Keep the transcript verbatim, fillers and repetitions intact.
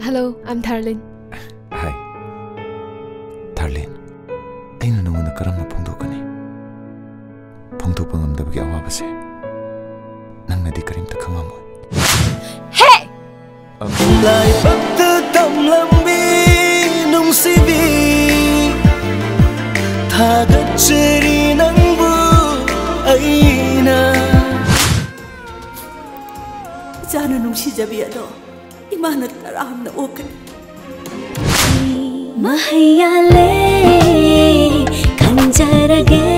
Hello, I'm Tharlin. Hi. Tharlin, ꯑꯩꯅ ꯅꯉꯣꯟꯗ ꯀꯔꯝꯅ ꯐꯣꯡꯗꯣꯛꯀꯅꯤ? ꯐꯣꯡꯗꯣꯛꯄ ꯉꯝꯗꯕꯒꯤ ꯑꯋꯥꯕꯁꯦ ꯅꯪꯅꯗꯤ ꯀꯔꯤꯝꯇ ꯈꯪꯉꯝꯃꯣꯏ꯫ Hey! ꯂꯥꯏꯕꯛꯇ ꯇꯝꯂꯝꯕꯤ ꯅꯨꯡꯁꯤꯕꯤ, ꯊꯥꯒꯠꯆꯔꯤ ꯅꯪꯕꯨ ꯑꯩꯅ꯫ ꯏꯆꯥꯅ ꯅꯨꯡꯁꯤꯖꯕꯤ ꯑꯗꯣ ꯏꯃꯥꯅ ꯇꯔꯥꯝꯅ ꯑꯣꯛꯀꯅꯤ꯫ ꯃꯍꯩ ꯌꯥꯜꯂꯦ, ꯈꯟꯖꯔꯒꯦ꯫